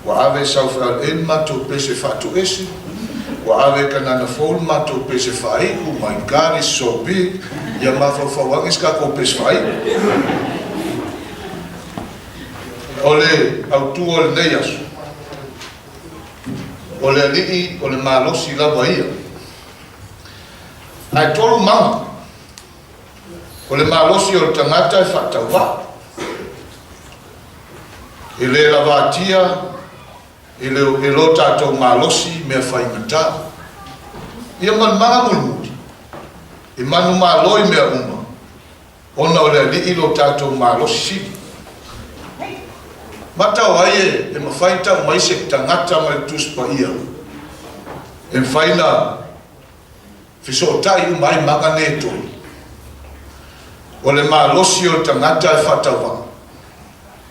Ua ave e Saufeal le matou pese faatoese, ua ave e Kanana Fou le matou pese faaiu. My God is so big. Ia mafaufau ane se tatou pese faaiu. O le autu o lenei aso, o le Alii o le malosi lava ia. Ae tolu maga, o le malosi o le tagata e faatauvaa. E le lavatia e le e lo tatou malosi mea faigata. Ia ma le maga mulimuli, e manumalo i mea uma, ona o le Alii lo tatou malosi sili. Mata o ai e mafai ona tau mai se tagata mai le Tusi Paia e mafai ona fesootai uma ai maga nei e tolu? O le malosi o le tagata e faatauvaa.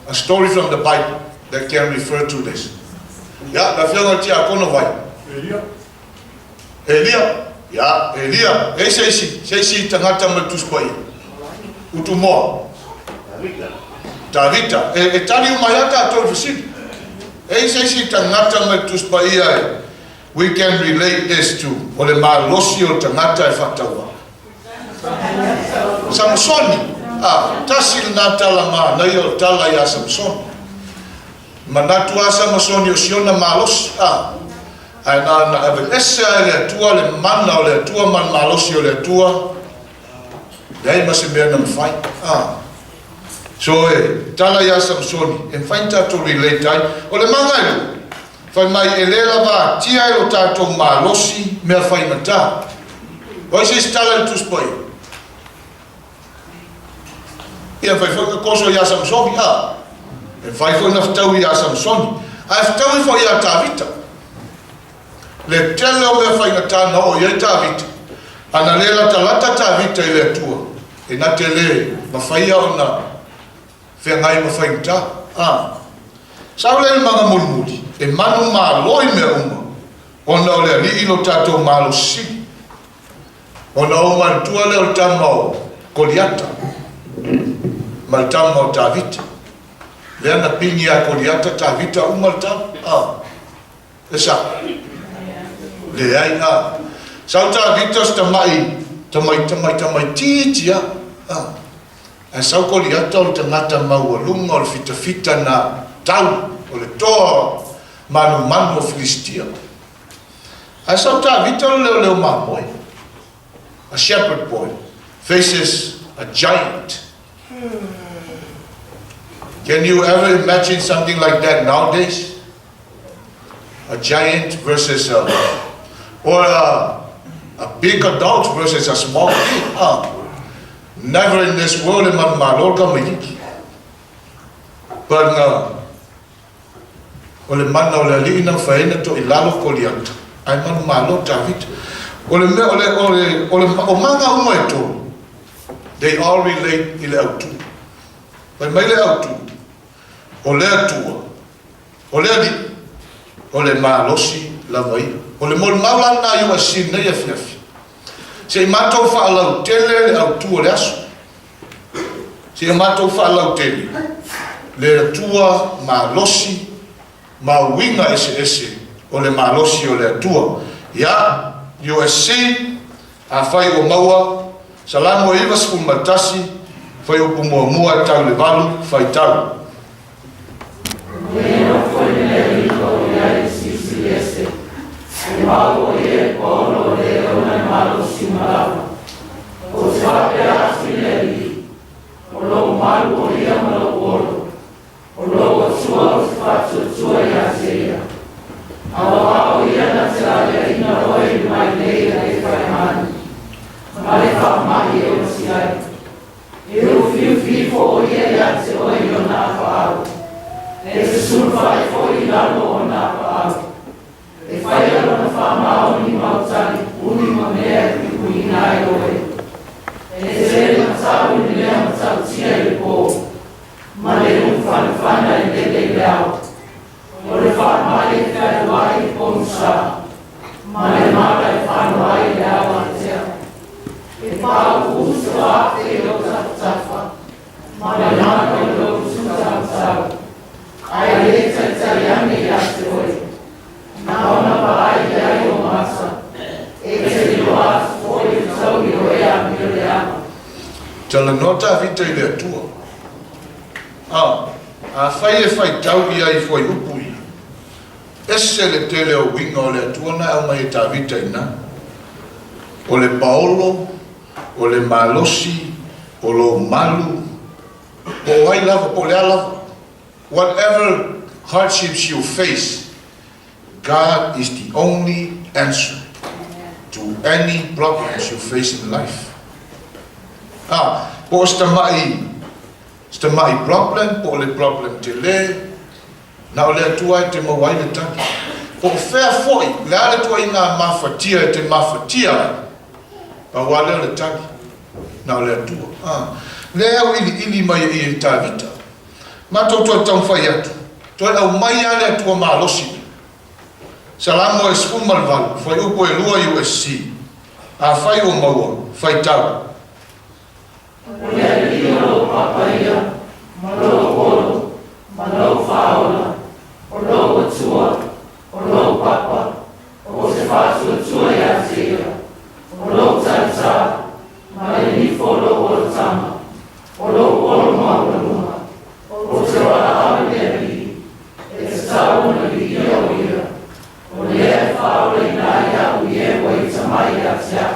A story from the Bible that can refer to this. Ia, le afioga i le Tiakono Vai. Elia. Elia. Ia, Elia. E se isi, se isi tagata mai le Tusi Paia. Utumoa. Tavita. Tavita. E tali uma ai a tatou i le fesili. E se isi tagata mai le Tusi Paia e we can relate this to, o le malosi o le tagata e faatauvaa. Samusoni. Ah, tasi lena tala manaia o le tala ia Samusoni. Manatu a Samusoni o siona malosi. Ah, ae na ona aveese lava e le Atua le mana o le Atua ma le malosi o le Atua, leai ma se mea na mafai. Ah. So e tala ia Samusoni, e mafai ona tatou relate ai. O le maga e lua, fai mai e le lavatia e lo tatou malosi mea faigata. O ai se isi tala i le Tusi Paia? Ia, e mafai foi ona toso ia Samusoni, a. E mafai foi ona fetaui ia Samusoni. Ae fetaui foi ia Tavita. Le tele o mea faigata na oo i ai Tavita. A na le latalata Tavita i le Atua, e na te le mafaia ona feagai ma faigata. A. Sau lea i le maga mulimuli, e manumalo i mea uma, ona o le Alii lo tatou malosi sili. Ona ou manatua lea o le tama o Koliata ma le tama o Tavita. Lea na pigi ia Koliata, Tavita uma le tama. A, e sao? Leai, a. Sau Tavita o se tamai, tamai, tamai, tamaitiiti lava. A. Ae sau Koliata o le tagata maualuga o le fitafita na tau o le toa manumanu o Filisitia. Ae sau Tavita o le leoleo mamoe. A shepherd boy faces a giant. Can you ever imagine something like that nowadays? A giant versus a, or a big adult versus a small kid. Ah, never in this world e manumalo le tamaititi. But na O le mana o le Alii na mafai ai na toʻi lalo Koliata, ae manumalo Tavita. O le mea, o le, o le, o le, o maga uma e tolu, they all relate i le autu. Fai mai le autu, o le Atua, o le Alii, o le malosi lava ia. O le molimau la lena i USC i lenei afiafi. Se i matou faalautele le autu o le aso. Seia matou faalautele le Atua malosi ma uiga eseese o le malosi o le Atua. Ia, USC, afai ua maua, Salamo e 91, fuaiupu muamua e tau i le valu, faitau. E nofo i le mea lilo i ai le Silisili Ese, e mau o ia i paolo o le ona e malosi uma lava. Ou te faapea atu i le Alii, O lou malu o ia ma lou olo, o lou Atua ou te faatuatua ia te ia. Auā o ia na te laveaiina oe i le mailei a le faimanu, ma le faamahi e oti ai. E ufiufi ifo o ia iā te oe i ona apaau, e te sulufai foi i lalo o ona apaau. E faia lona faamaoni ma au tali pupuni ma mea e puipuiina ai oe. E te le matau i le mea matautia i le pō, ma le ulufanafana e lele i le ao. O le faamai e fealuai i le pogisa, ma le mala e fano ai i le ao ātea. E paupū se 1000 i ou tafatafa, ma le mano i lou utu taumatau, ae le talitali ane ia Talanoa Tavita i le Atua. A, afai e faitau ia i fuaiupu ia, ese le tele o uiga o le Atua na e aumai e Tavita i ina. O le paolo, o le malosi, o lou malu, po o ai lava, po o le a lava. Whatever hardships you face, God is the only answer to any problems you face in life. A, po o se tamai, se tamai problem, po o le problem tele, na o le Atua e te maua ai le tali. Po o fea foi, le a le ituaiga mafatia e te mafatia ai, pau lava lea o le tali, na o le Atua. A, lea e auiliili mai e i e Tavita. Matou toe taumafai atu, toe aumai lava le Atua malosi lea. Salamo e 18, fuaiupu e 2 USC. Afai ua maua, faitau. O le Alii o lou papa ia, ma lou olo, ma lou faaola, o lou Atua, o lou papa, ou te faatuatua ia te ia, o lou talitā, ma le nifo o lou olataga, o lou olo maualuga, ou te valaau i le Alii, e tatau ona viia o ia, o lea e faaolaina ai au i e ua ita mai ia te au.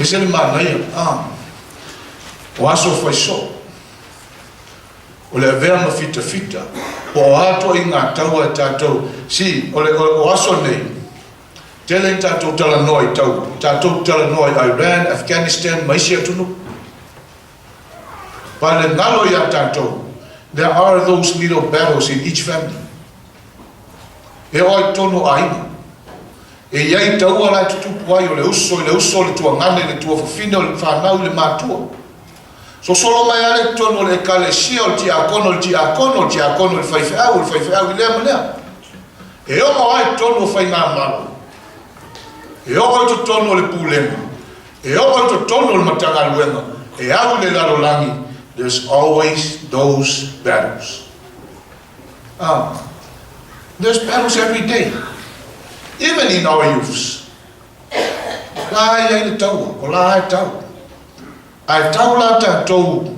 Ese le manaia, a, o aso faisoo, o le avea ma fitafita, po o a ituaiga taua e tatou, see, o le, o, o aso nei, tele ina tatou talanoa i taua, tatou talanoa i Iran, Afghanistan ma isi atunuu. Pa le galo ia tatou, there are those little battles in each family. E oo i totonu o aiga. E i ai taua la e tutupu ai o le uso i le uso, o le tuagane i le tuafafine, o le fanau i le matua. Sosolo mai lava lea i totonu o le ekalesia, o le tiakono i le tiakono, o le tiakono i le faifeau, o le faifeau i lea ma lea. E oo lava i totonu o faigamalo, e oo i totonu o le pulega, e oo i totonu o le Matagaluega, e au i le lalolagi, there's always those battles. There's battles every day, even in our youths. La e i ai le taua, o la e tau. Ae tau la tatou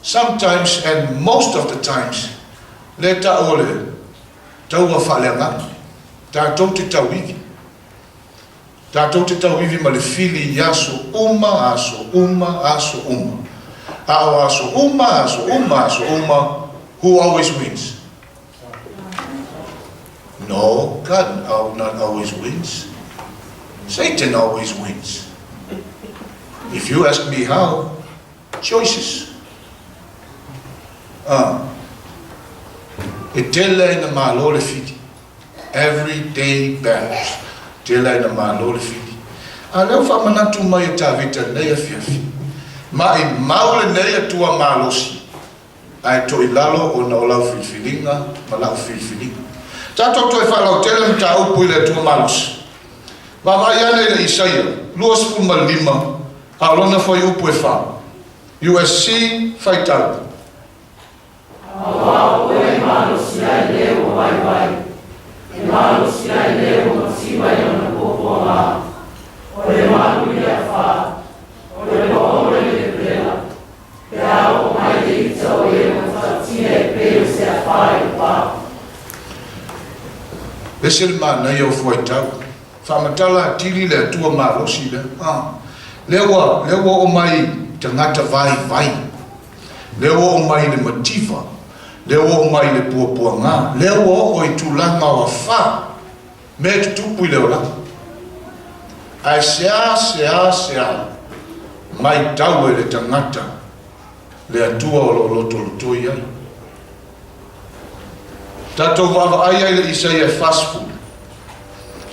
sometimes and most of the times, le tau o le taua faaleagaga. Tatou te tauivi. Tatou te tauivi ma le fili i aso uma, aso uma, aso uma. A o aso uma, aso uma, aso uma, who always wins? No, God not always wins. Satan always wins. If you ask me how, choices. E tele ina malo le fili. Everyday battles. Tele ina malo le fili. A lea ua faamanatu mai e Tavita lenei afiafi. Ma i mau lenei Atua malosi, ae to i lalo ona o lau filifiliga ma lau filifiliga. Tatou toe faalautele mataupu i le Atua malosi. Vaavaai ane i le Isaia 25, a o lona fuaiupu e 4. USC, faitau. Aua o oe e malosi ai le ua vaivai, e malosi ai le ua mativa i ona puapuaga, o le malu i le afa, o le paolo i le pela, pe a oo mai le ita o e ua matautia e pei o se afa i le pa. Ese le manaia o fuaitau. Faamatala atili le Atua malosi lea. A, lea ua, lea ua oo mai tagata vaivai. Lea ua oo mai i le mativa. Lea ua oo mai i le puapuaga. Lea ua oo i tulaga o afa. Mea e tutupu i le olaga. Ae sea, sea, sea, matau e le tagata le Atua o lo o lotolotoi ai. Tatou vaavaai ai le Isaia e 40,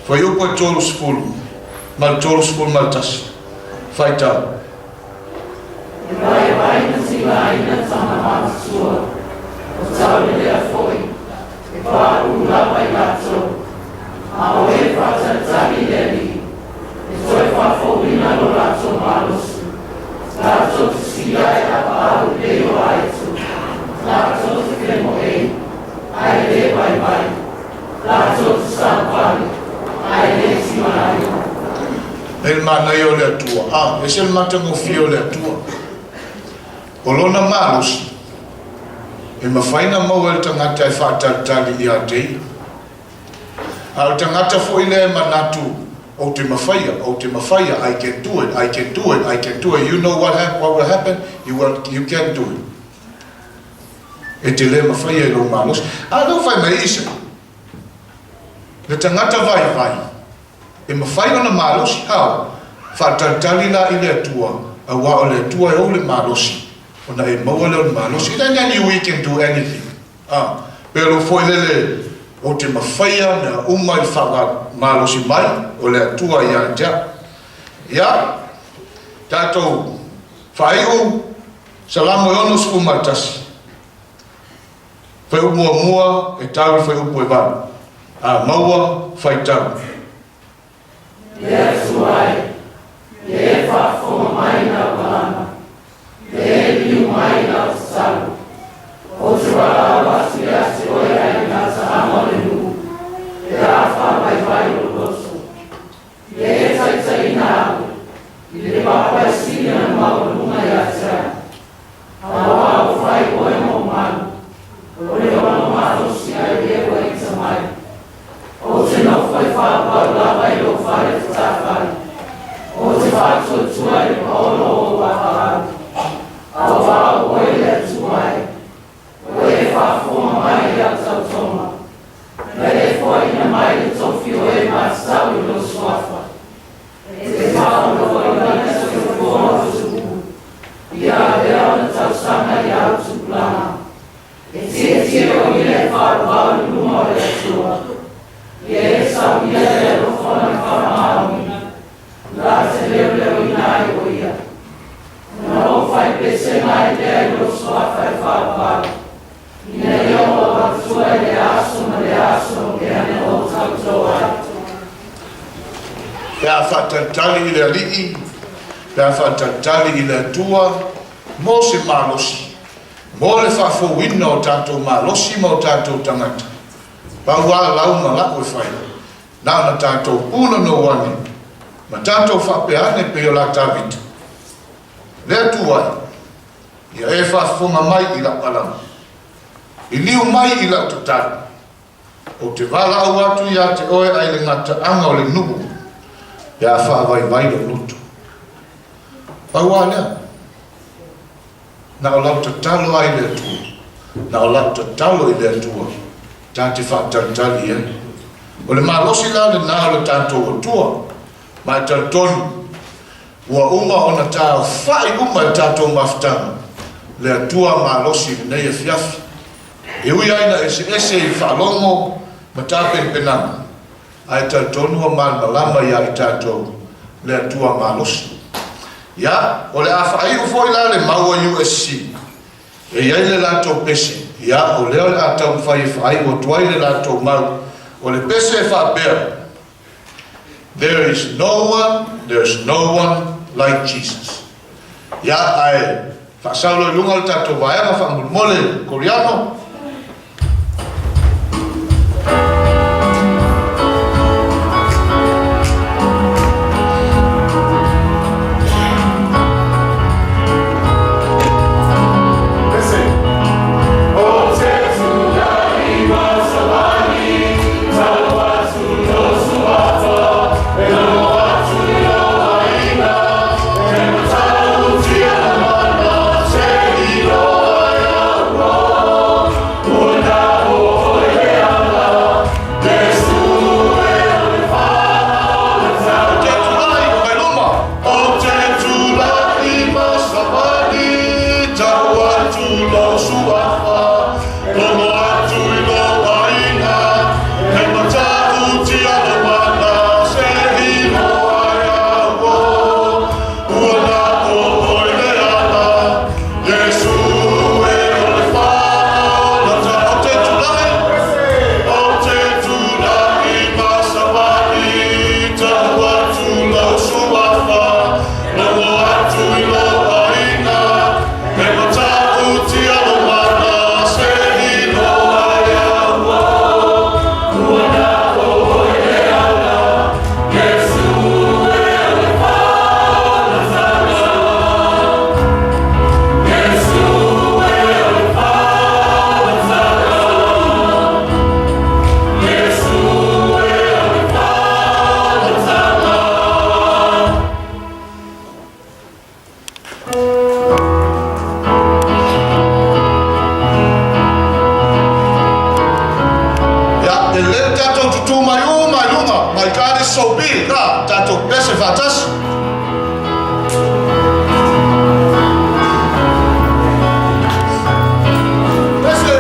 fuaiupu e 30 ma le 31, faitau. E vaivai na tigaina tama matutua, o taulelea foi, e pauu lava i latou, a o e faatalitali i le Alii, e toe faafouina lo latou malosi, latou te silia e avaau e pei o aeto, latou te femoei, ae le vaivai, latou te savavali, ae le tigaina. E le manaia o le Atua, a, e ese le matagofie o le Atua. O lona malosi, e mafai ona maua e le tagata e faatalitali ia te ia. A o le tagata foi lea e manatu, Ou te mafaia, ou te mafaia, I can do it, I can do it, I can do it. You know what, what will happen? You, will, you can't do it. E te le mafaia i lou malosi. A lea ua fai mai Isa, le tagata vaivai, e mafai ona malosi, how? Faatalitali la i le Atua, auā o le Atua e ou le malosi, ona e maua lea o le malosi. Then then you we can do anything. A, pe lou foi lele, ou te mafaia mea uma i le faamalosi mai o le Atua ia te au. Ia, tatou faaiu Salamo e 61. Fuaiupu muamua e tau i le fuaiupu e 8. A maua, faitau. Le Atua e, ia e faafofoga mai i lau alama, ia e liu mai i lau tatalo. Ou te valaau atu ia te oe ai le gataaga o le nuu, pe a faavaivai lou loto. Ia e taitaiina au i le papa e sili ona maualuga ia te au. Auā ua fai oe mou malu, o le ono malosi ai le ua ita mai. Ou te nofo e faaauau lava i lou fale tatafale, ou te faatuatua i le paolo o ou apaau. Auā o oe le Atua e, ua e faafofoga mai i lau tautoga, na e foaiina mai le tofi o e matatau i lou suafa. E te faaolooloina soifua o tupu, ia avea ona tausaga i au tupulaga. E tietie o ia e faauvao i luma o le Atua. Ia e saunia le alofa ma le faamaoniga, la te leoleoina ai o ia. Ona ou fai pesega ai lea i lou suafa e faauvao, ina ia ou avatua i le aso ma le aso o mea na ou tauto ai. Pe a faatalitali i le Alii, pe a faatalitali i le Atua, mo se malosi, mo le faafouina o tatou malosi ma o tatou tagata, pau lava lau ma la'u e fai, na ona tatou punonou ane, ma tatou faapea ane pei o la Tavita, Le Atua e, ia e faafofoga mai i la'u alama, i liu mai i la'u tatalo. Ou te valaau atu ia te oe ai le gataaga o le nuu, pe a faavaivai lou loto. Pau lava lea, na o lau tatalo lava i le Atua, na o lau tatalo i le Atua, ta te faatalitali i ai. O le malosi la lena o le tatou Atua, ma e talitonu, ua uma ona taofai uma e le tatou mafutaga le Atua malosi i lenei afiafi. E ui ai ina eseese i faalogo ma tapenapenaga, ae talitonu ua malamalama ia i tatou le Atua malosi. Ia, o le a faaiu foi la le mau a USC. E i ai le latou pese, ia, o lea o le a taumafai e faaiu atu ai le latou mau. O le pese e faapea, There is no one, there's no one like Jesus. Ia, ae faasau loa i luga le tatou vaega faamolemole, Koriano. My God is so big. Ah, tatou pese faatasi. Pese.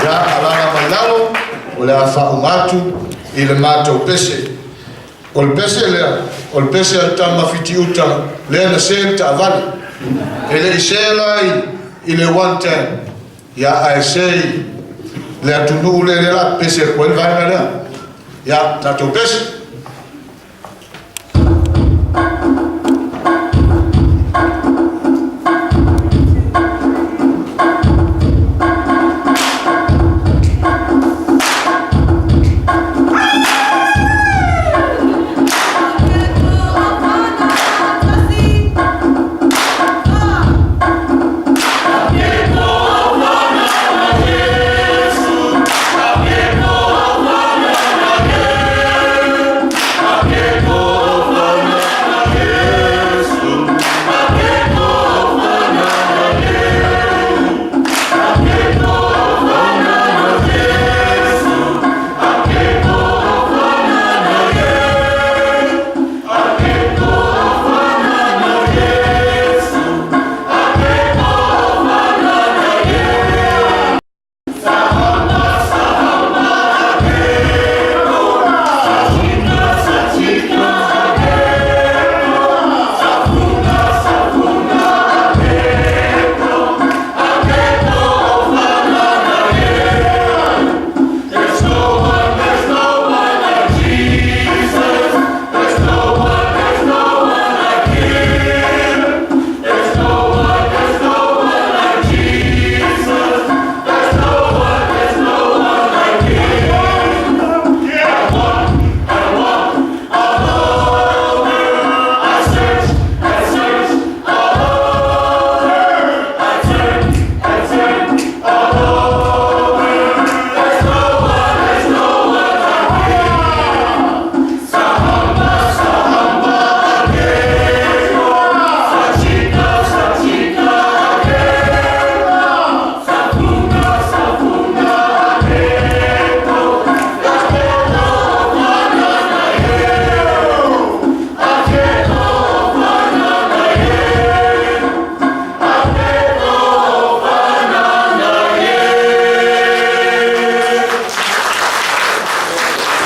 Ia, alaga mai lalo, o le a faauma atu i le matou pese. O le pese lea, o le pese a le tama fitiuta lea na se le taavale. E le i se la i, i le 110, ia ae se i le atunuu lea lea la pese atu ai le vaega lea. Ia, tatou pese.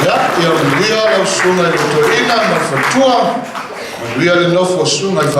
Ia, ia manuia lau susuga i le toeaina ma le faletua, manuia le nofo a susuga i